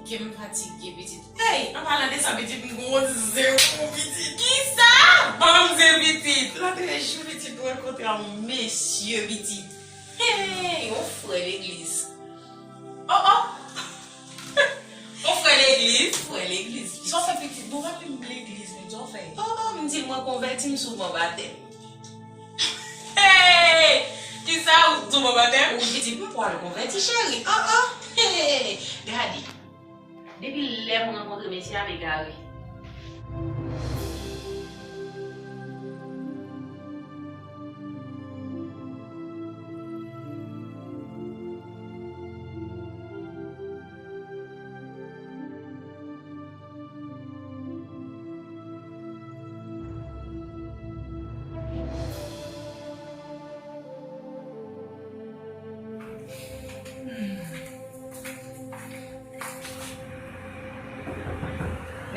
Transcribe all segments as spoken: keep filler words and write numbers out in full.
Ke m fatige, pitit. Hey, an palan de sa, pitit, m gon zewo, pitit. Kisa? Ban m di, pitit. Lòt jou, pitit, m rankontre yon mesye, pitit. Hey, yon frè legliz. Oh, oh. Yon frè legliz. Frè legliz, pitit. Sa w fè, pitit? Bon, pa menm legliz, menm sa w fè. Oh, oh, m di l mwen konvèti, m sou ban batèm. Hey! Kisa ou sou ban batèm? Wi, pitit, m pral konvèti, cheri. Oh, oh. Hey! Gade. Depi lè m rankontre mesye a, m egare.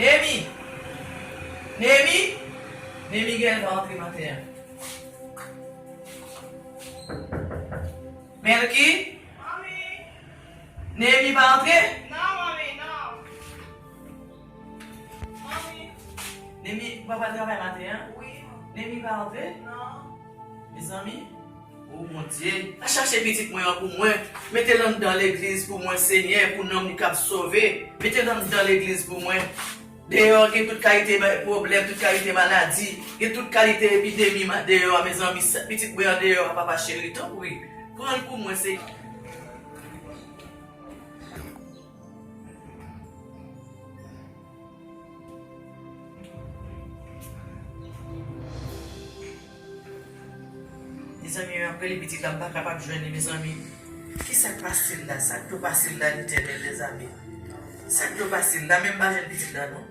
Nemi! Nemi! Nemi genlè pa antre maten an. Melky? Manmi! Nemi pa antre? Non, manmi, non. Manmi! Nemi pa pral travay maten an? Wi, manmi. Nemi pa antre? Non. Mezanmi, o Bondye, al chache pitit mwen an pou mwen. Mete l anndan legliz pou mwen, Senyè, pou nanm li kab sove. Mete l anndan legliz pou mwen. Deyò gen tout kalite ba-, pwoblèm, tout kalite maladi. Gen tout kalite epidemi ma-, deyò a, mezanmi. Sa, pitit mwen an deyò a, papa cheri, tanpri. Pran l pou mwen, Senyè. Mezanmi, m ap rele pitit la, m pa kapab jwenn li, mezanmi. Kisa k pase l la? Sa k dwe pase l la, Letènèl dèzame? Sa k dwe pase l la? Men m pa jwenn pitit la, non.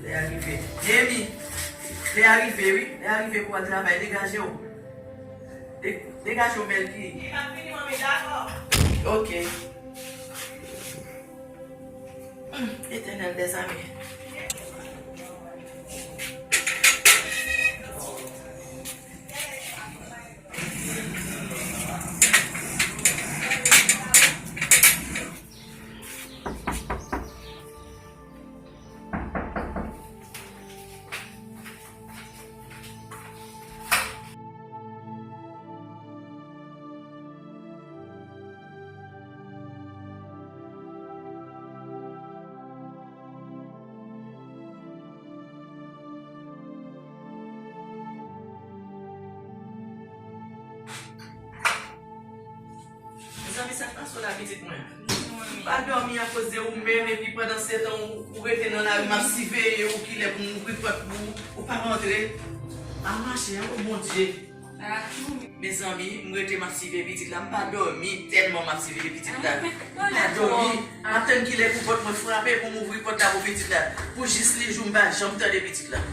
Lè a rive. Nemi! Lè a rive, wi. Lè a rive pou w al travay. Degaje w. De-, degaje w, Melky. Li ap vini, manmi, dakò. Ok. Hum, Letènèl dèzame. Mezanmi, sa k pase w la, pitit mwen? Pa dòmi akoz de ou menm, epi pandan se tan ou, ou rete nan lari, m ap siveye ou kilè pou m ouvri pòt pou ou, ou pa rantre. A mache, o Bondye. Mezanmi, m rete m ap siveye pitit la, m pa dòmi, tèlman m ap siveye pitit la. M pa dòmi, m ap tann kilè pou pòt mwen frape, pou m ouvri pòt la pou pitit la. Pou jis li jou m pa janm tande pitit la.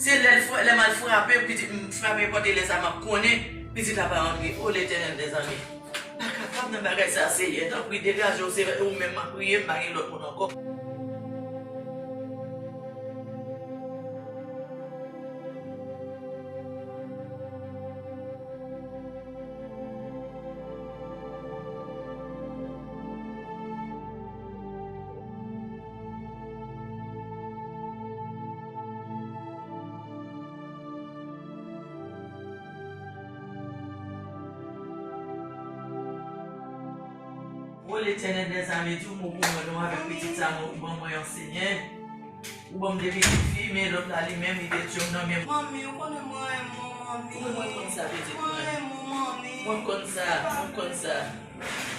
Se lè l fra-, lè m al frape, pitit m frape pòt e lè sa m ap konnen, pitit la pa rantre. O Letènèl dèzame, m pa kapab nan bagay sa, Seyè. Tanpri, degaje w, se ou menm m ap priye, m pa gen lòt moun ankò. O Letènèl dèzame, di yon mo pou mwen non avèk pitit sa non, ou ban mwen an, Senyè. Ou ban m de pitit fi, men lòt la li menm, li te djòm nan men. Manmi, ou konnen mwen renmen w, manmi. Mwen, mwen konn sa, pitit mwen. Mwen renmen w, manmi. Mwen konn sa, mwen konn sa.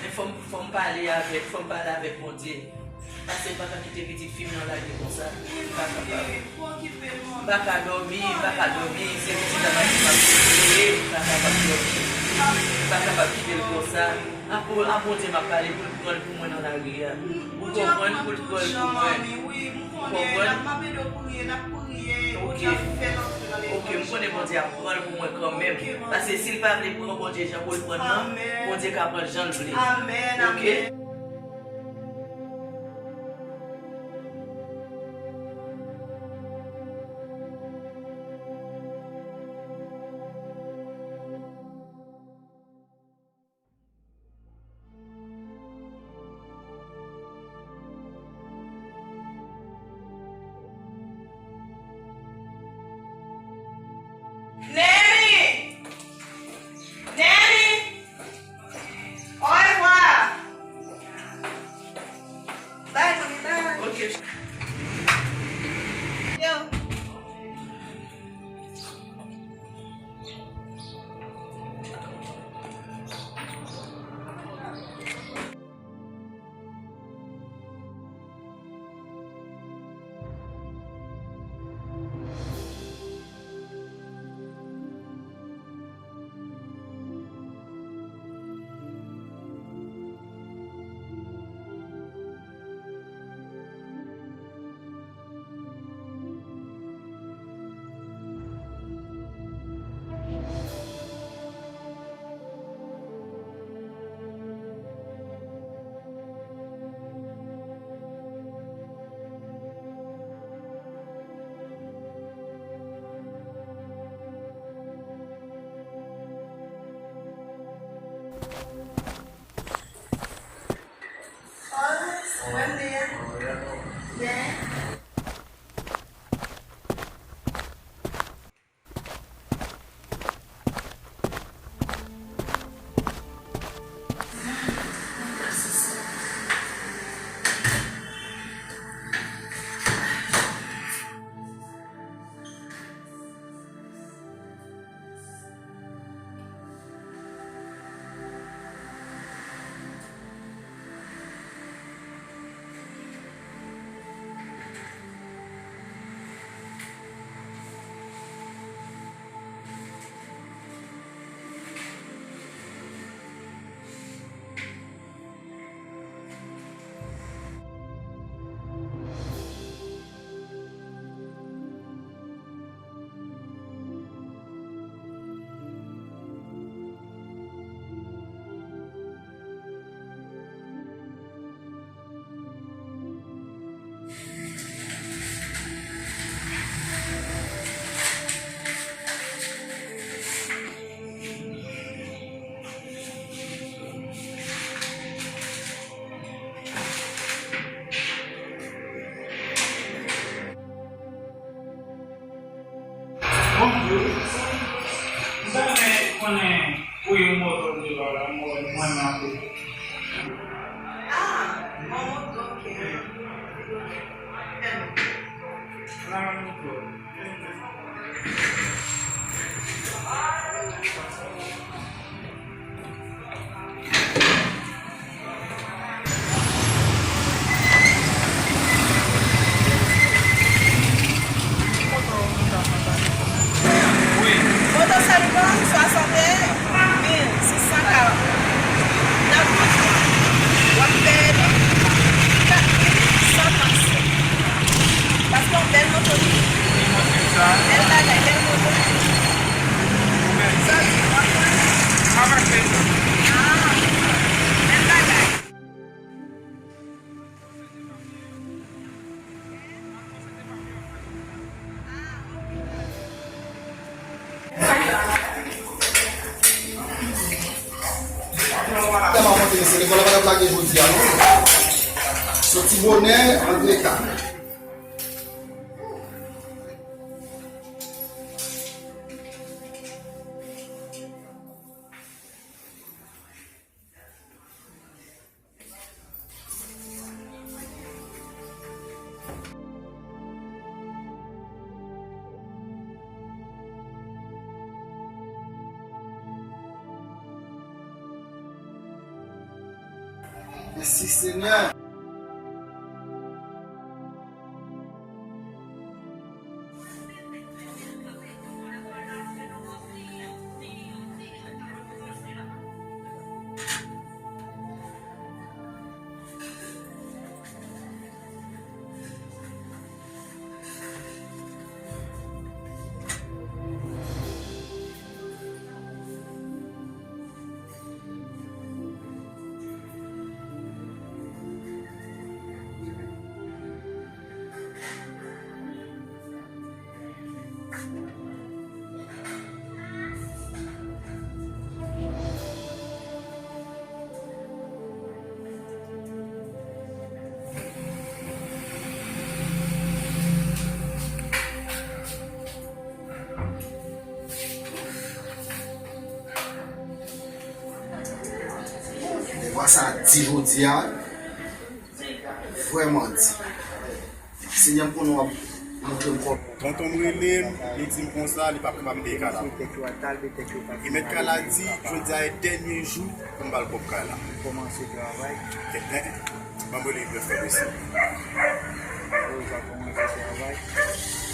Men fò m, fò m pale avèk, fò m pale avèk Bondye. Paske m pa ka kite pitit fi m nan lage konsa. M pa kapab. M pa ka dòmi, m pa ka dòmi. Se pitit la m ap, m ap siveye, m pa kapab dòmi. M pa kapab kite l konsa. A, pou, a Bondye m ap pale pou l pran l pou mwen nan lari a. Ou konprann? Pou l pran l pou mwen. Ou konprann? Ok. Ok, m konnen Bondye ap pran l pou mwen kanmenm. Paske si l pa vle pran Bondye jan pou l pran l nan, Bondye ka pran l jan l vle. Ok? M ta renmen konnen pou yon moto m te ba w la, mwen, mwen nan kote. Ah, yon moto, ok. Nan moto. Wi. Moto Saliban, swasanteyen mil sis san karant. Nan tout, w ap peye li kat mil san trannsenk. Paske yon bèl moto li ye. Bèl bagay, bèl moto. Sòti, w ap pran li. Ah, bèl bagay. Tèlman monte mesye, lekòl la pa t ap lage jodi a non. Soti bonè, antre ka. Mèsi, Senyè. Devwa sa di jodi a, vrèman di. Senyè, m konnen w ap montre m kòb. Tonton m rele m, li di m konsa, li p ap kapab peye kay la. Li mèt kay la di, jodi a e dènye jou pou m ba l kòb kay la. Enben, ban m rele li pou l fè dosye.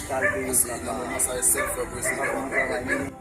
Paske la, sa e sèl frè Brésil ki ap fè.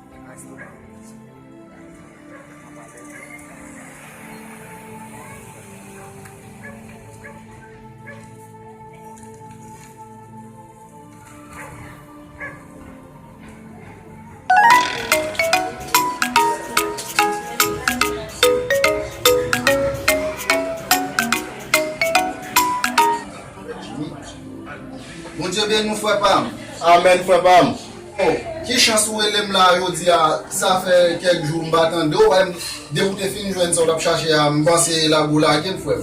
Bondye beni w, frè pa m. Amèn, frè pa m. Oh, ki chans ou rele m la jodi a, sa fè kèk jou m pa tande w, wè m, depi w te fin jwenn sa w t ap chache a, m panse lagou lage m, frè m.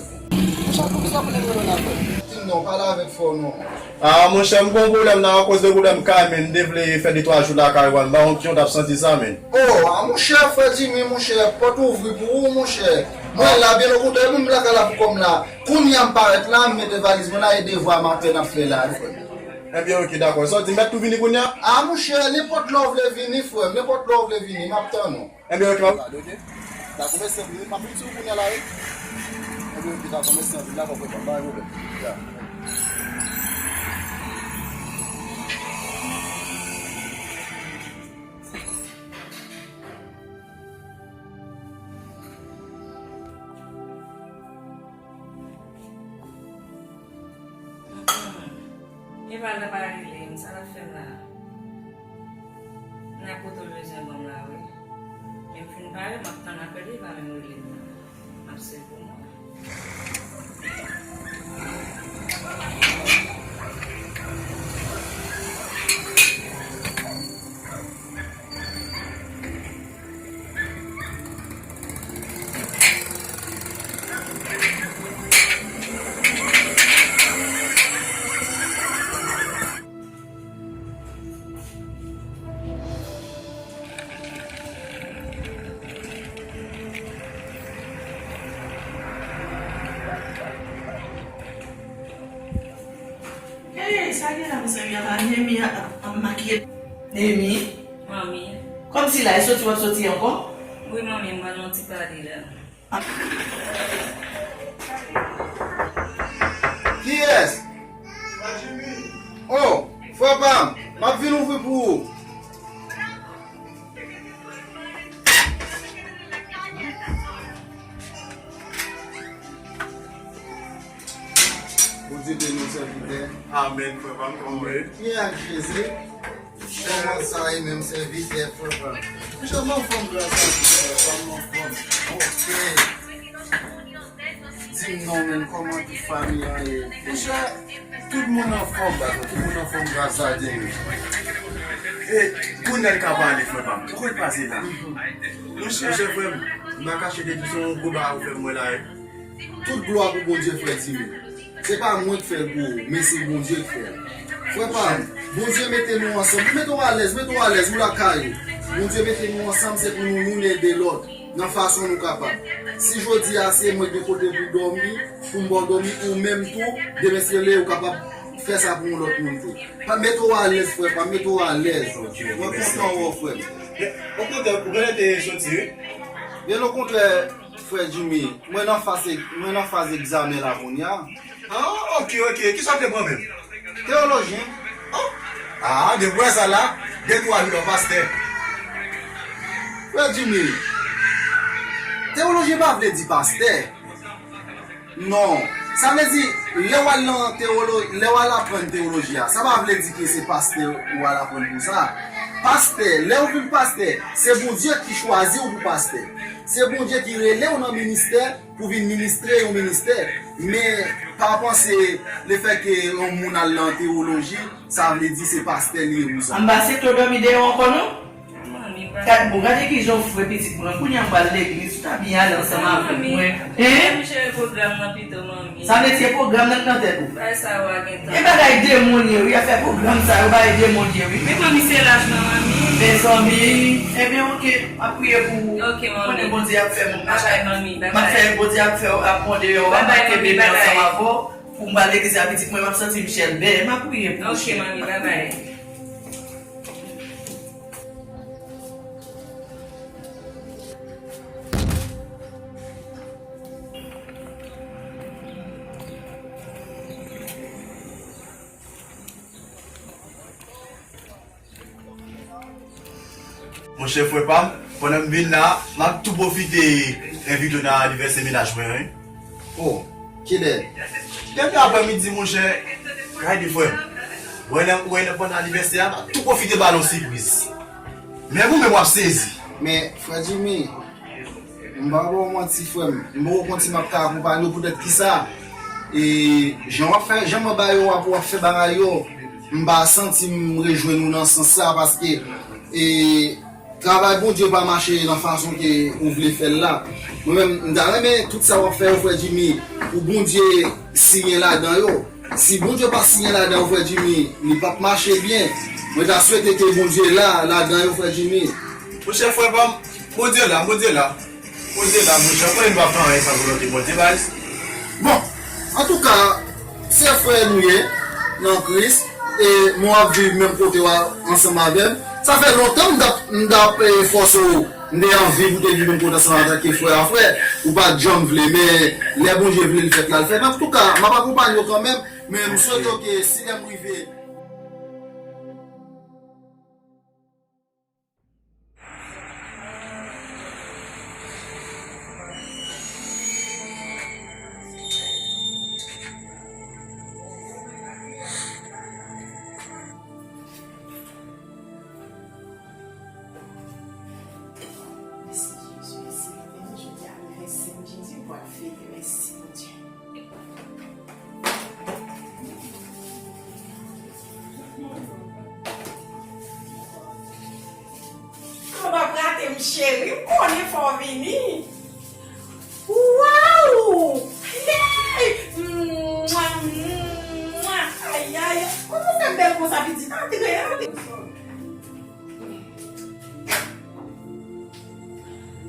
Sa, sa konnen rele w la, frè m. Di m non, pale avèk fò non. Ah, monchè, m gon pwoblèm la, akoz de pwoblèm kay, men m te vle fè de twa jou lakay ou, m pa konn kijan w t ap santi sa, men. Oh, ah, monchè, frè Jimmy, monchè, pòt ouvri pou ou, monchè. Mwen la, byen okontrè, m lakay la pou kò m la. Kounye a m parèt la, m mete valiz mwen la, e devwa m apèn ap fè la, wi, frè m. Ebyen, oke, dakò. Sa w di, m mèt tou vini kounye a? Ah, monchè, nenpòt lè w vle vini, frè m, nenpòt lè w vle vini, m ap tann ou. Ebyen, oke, m ap... Dakò, mèsi anpil, wi, m ap vin sou ou kounye a la, wi. Ebyen, oke, dakò, mèsi anpil, dakò, frè m, pa gen pwoblèm. Ya. Eval la pa rele m, sa l ap fè m la? Nan kote l bezwen ban m la, wi. Men m fin pare, m ap tann apèl li, pa menm rele m nan. M ap sèvi pou mwen. Mezanmi, ap Nemi ap, ap makiye. Nemi? Manmi. Kòmsi la, e soti w ap soti ankò? Wi, manmi, m pral yon ti pale la. Kiyès? Oh, frè pa m, m ap vin ouvri pou ou. Bondye beni w, sèvitè. Amèn, frè pa m, kòman w ye? Byen ak Jezi. Kòman sa ye menm, sèvitè, frè pa m? Monchè, m anfòm, gras a Dye, frè pa m, m anfòm. Ok. Di m non, menm, kòman tout fanmi an ye? Monchè, tout moun anfòm, patwon, tout moun anfòm, gras a Dye. E, kounye a l ka pale, frè pa m. Poko l pase la. Monchè, frè m, m pa kache de di se yon gwo bagay ou fè pou mwen la, wi. Tout glwa pou Bondye, frè Jimmy. Se pa mwen k fè l pou ou, men se Bondye k fè l. Frè pa m, Bondye mete nou ansanm. Mete w alèz, mete w alèz, ou lakay ou. Bondye mete nou ansanm, se pou nou youn ede lòt nan fason nou kapab. Si jodi a se mwen k gen kote pou dòmi, pou m ba w dòmi, ou menm tou, demen si Dye vle, ou kapab fè sa pou yon lòt moun tou. Pa, mete w alèz, frè pa m, mete w alèz. Mwen kontan wè w, frè m. Okontrè, ou genlè te soti, wi. Byen okontrè, frè Jimmy, mwen nan faz, mwen nan faz egzamen la kounye a. Ah, ok, ok. Kisa w te pran menm? Teyolojyen. Oh! Ah, depi w wè sa la, de twa jou w pastè. Frè Jimmy, teyolojyen pa vle di pastè. Non. Sa vle di, lè w al nan teyolo-, lè w al aprann teyoloji a, sa pa vle di ke se pastè ou al aprann pou sa. Pastè, lè ou vin pastè, se Bondye ki chwazi w pou pastè. Se Bondye ki rele w nan ministè pou vin ministre yon ministè. Men, pa panse lefètke yon moun al nan teyoloji, sa vle di se pastè li ye pou sa. Anba se to dòmi deyò ankò non? Manmi, pa. Gad bon, gade kijan w fre pitit mwen. Kounye a m pral legliz, ou ta byen ale ansanm avèk mwen. Hein? M jere pwogram nan pito, manmi. Sa vle di se pwogram nan k nan tèt ou? Bagay sa yo a gen tan. E bagay demon ye wi, afè pwogram sa yo, bagay demon ye wi. Men manmi, se laj mwen, manmi. Mezanmi, ebyen, ok, m ap priye pou ou. Ok, manmi. Konnen Bondye ap fè moun. Babay, manmi, babay. M ap fè Bondye ap fè, ap pran deyò a, m ap kenbe men ansanm avè w. Pou m pral legliz la, pitit mwen, m ap santi m chèlbè. M ap priye pou ou. Ok, manmi, babay. Monchè, frè pa m, pandan m vin la, m ap tou pwofite envite w nan anivèsè mennaj mwen an, wi. Oh, kilè? Depi aprè midi, monchè, gade frè m. Wè lè, wè lè pandan anivèsè a, m ap tou pwofite ba l yon sipriz. Men ou menm w ap sezi. Men, frè Jimmy, m pa ba w manti, frè m. M poko konn si m ap ka akonpaye w poutèt kisa. E jan w ap fè, jan mwen ba yo a pou w ap fè bagay yo, m pa santi m rejwenn ou nan sans sa, paske, e, travay Bondye pa mache nan fason ke ou vle fè l la. Mwen menm, m ta renmen tout sa w ap fè yo, frè Jimmy, pou Bondye siyen ladan yo. Si Bondye pa siyen ladan yo, frè Jimmy, li p ap mache byen. Mwen ta swete ke Bondye la, ladan yo, frè Jimmy. Monchè, frè pa m, Bondye la, Bondye la. Bondye la, monchè, ou konnen nou p ap fè anyen san volonte Bondye, baz. Bon, antouka, se frè nou ye nan Kris, e mwen ap viv menm kote w a ansanm avè m. Sa fè lontan m t ap, m t ap, e, fòse w, m te anvi pou te viv menm kote ansanm antanke frè a frè. Ou pa t janm vle, men lè Bondye vle, li fèt la, l fèt. Antouka, m ap akonpaye w kanmenm, men m swete w ke si lè m rive, Mèsi Jezi, mèsi Bondye, jodi a anivèsè m, Jezi, pou al fete, mèsi Bondye. Ou p ap rate m, cheri. M konnen fò w vini. Waw! Hey! Mwa, mwa. Ayayay. Kòman w fè bèl konsa, pitit? Antre, antre.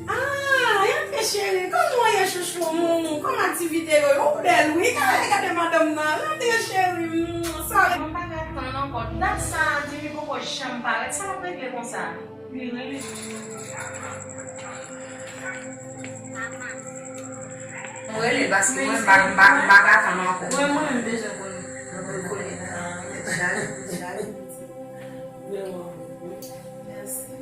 Ah, antre cheri, kòman w ye chouchou m? Kòman aktivite yo? Ou bèl wi, gade, gade madanm nan, antre cheri m. Sòri. Mwen pa ka tann Dat sa a, Jimmy poko janm parèt, sa l ap regle konsa? Li rele. Mwen rele l paske mwen pa, m pa, m pa ka tann ankò. Mwen, mwen menm bezwen konn, konn konnen. Mèsi.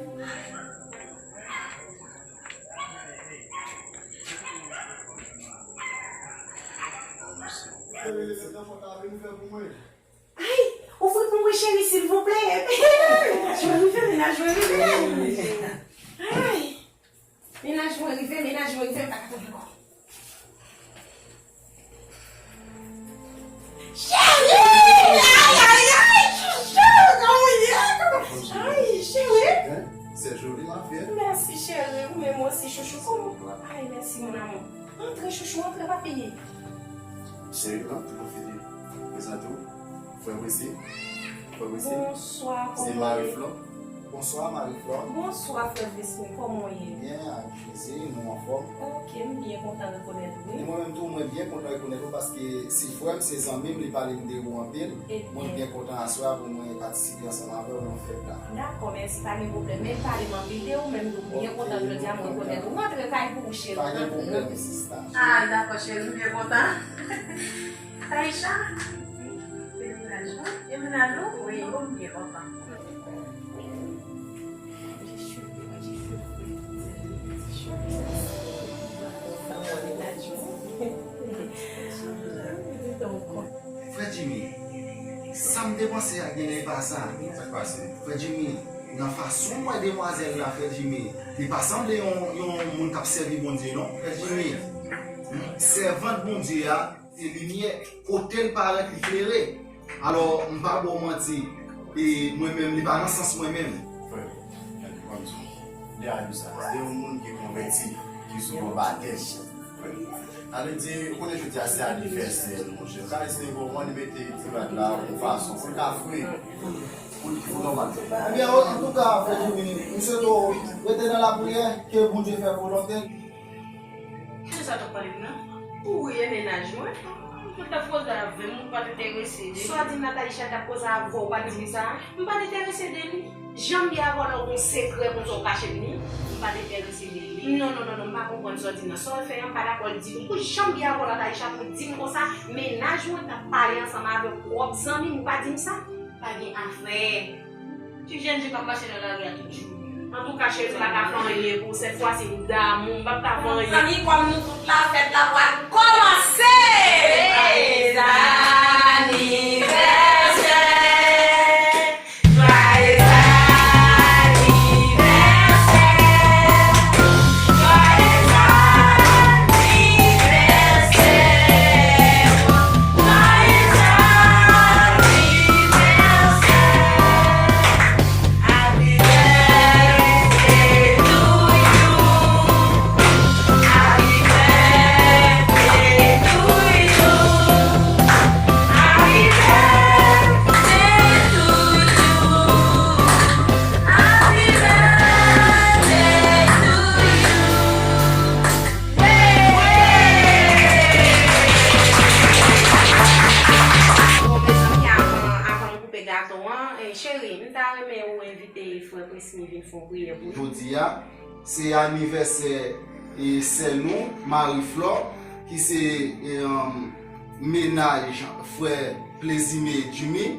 Ay, ouvri pou mwen, cheri, silvouplè. Mennaj mwen rive, mennaj mwen rive. Ay, mennaj mwen rive, mennaj mwen rive, m pa ka tann ankò. Cheri! Ay, ay, ay, chouchou! Kòman w ye? Ay, cheri! Hein? C'est joli, ma fille. Mèsi, cheri. Ou menm osi, chouchou. Kòman? Ay, mèsi, mon amour. Antre, chouchou, antre, pa peye. Cheri, m ap tou pwofite prezante w frè Presi. Frè Presi. Bonswa, kòman w ye? Se Marie Flore. Bonswa, Marie Flore. Bonswa, frè Presi, kòman w ye? Byen, avèk plezi, nou anfòm. Ok, m byen kontan rekonèt ou, wi. E mwen menm tou, mwen byen kontan rekonèt ou paske se frè m, se zanmi m, li pale m de ou anpil. Mwen byen kontan aswè a pou mwen patisipe ansanm avè w nan fèt la. Dakò, mèsi, pa gen pwoblèm. Men pale m anpil de ou, men m tou byen kontan jodi a, mwen rekonèt ou. Rantre kay pou ou, cheri. Pa gen pwoblèm, sista. Ah, dakò, cheri, m byen kontan. Taïcha, se mennaj ou? E mennaj ou? Wi, m byen kontan. Frè Jimmy, sa m te panse a genlè e pa sa. Sa k pase? Frè Jimmy, nan fason m wè demwazèl la, frè Jimmy, li pa sanble yon, yon moun k ap sèvi Bondye, non. Frè Jimmy, sèvant Bondye a, se limyè, kote l parèt, li klere. Alò, m pa ba w manti, e mwen menm, li pa nan sans mwen menm. Frè, gade, ban m di w, de a di sa, se yon moun ki konvèti, ki sou bò batèm, frè. Sa vle di, ou konnen jodi a se anivèsè l, monchè. Ou ka eseye kòman li mete ti rad la yon fason pou l ka fre, pou l, pou l nòmal. Ebyen, antouka, frè Jimmy, m swete w rete nan lapriyè, ke Bondye fè volonte l. Kisa w t ap pale m nan? Ou ye mennaj mwen? Mwen t ap koze avè m, ou pa t enterese de li. Sa w di m la, Taïcha, t ap koze avè w, ou pa t di m sa? M pa t enterese de li. Jan m ye avè w la, ou gon sekrè konsa ou kache m li? M pa t enterese de li. Non, non, non, non, m pa konprann sa w di m nan. Sa w fè a, m pa dakò ditou. Pou jan m ye avè w la, Taïcha, pou w di m konsa, mennaj mwen t ap pale ansanm avèk pwòp zanmi m, ou pa di m sa? Pa gen afè. Ti jèn fi k ap mache nan lari a tout jou. Antouka, cheri, m pa ka fè anyen pou ou. Sèt fwa si m damou, m p ap ka fè anyen. Zanmi, kòm nou tout la, fèt la pral kòmanse! Joyeux anniversaire! Joyeux anniversaire! Joyeux anniversaire! Bon, mezanmi, avan, avan m koupe gato an, eh, cheri, m ta renmen ou envite frè Presmy vin fè yon priyè pou nou. Jodi a, se anivèsè, e, sè nou, Marie Flore, ki se, e, um, mennaj frè Plezime Jimmy.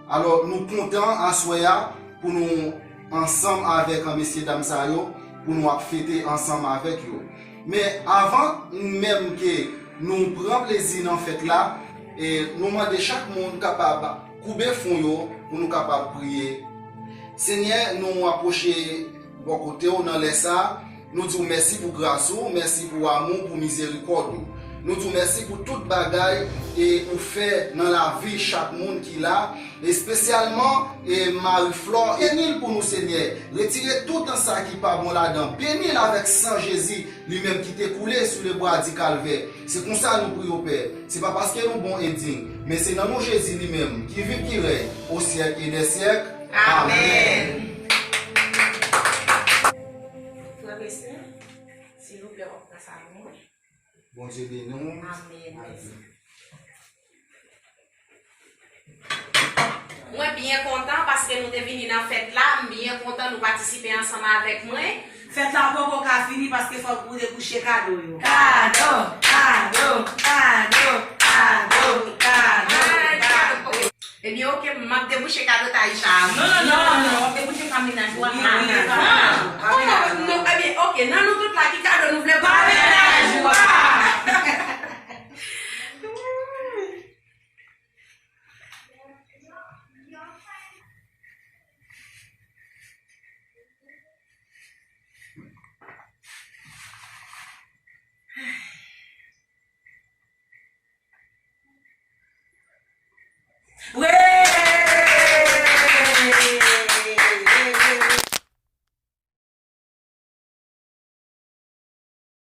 Alò, nou kontan aswè a pou nou ansanm avèk, an, mesye dam sa yo, pou nou ap fete ansanm avèk yo. Men avan menm ke nou pran plezi nan fèt la, e nou mande chak moun kapab koube fwon yo pou nou kapab priye. Senyè, nou apwoche bò kote w nan lè sa a. Nou di w mèsi pou gras ou, mèsi pou amou, pou mizerikòd ou. Nou di w mèsi pou tout bagay e ou fè nan lavi chak moun ki la, espesyalman, e Marie Flore. Beni l pou nou, Senyè. Retire tout sa ki pa bon ladan. Beni l avèk san Jezi, li menm ki te koule sou lebwa di Kalvè. Se konsa nou priye w, Pè. Se pa paske nou bon e dign, men se nan non Jezi li menm, ki viv, ki rèy, o syèk e dè syèk. Amèn. Amèn. Frè Presmy, silvouplè, w ap pran sa pou mwen. Bondye beni w. Amèn. Adieu. Mwen byen kontan paske nou te vini nan fèt la. M byen kontan nou patisipe ansanm avèk mwen. Fèt la poko ka fini paske fòk ou debouche kado yo. Kado, kado, kado, kado, kado, kado. Ebyen, oke, m ap debouche kado Taïsha. Non, non, non, non, non, w ap debouche pa mennaj ou a. Non, non, ebyen, oke, nan nou tout la, ki kado nou vle pou mennaj ou a?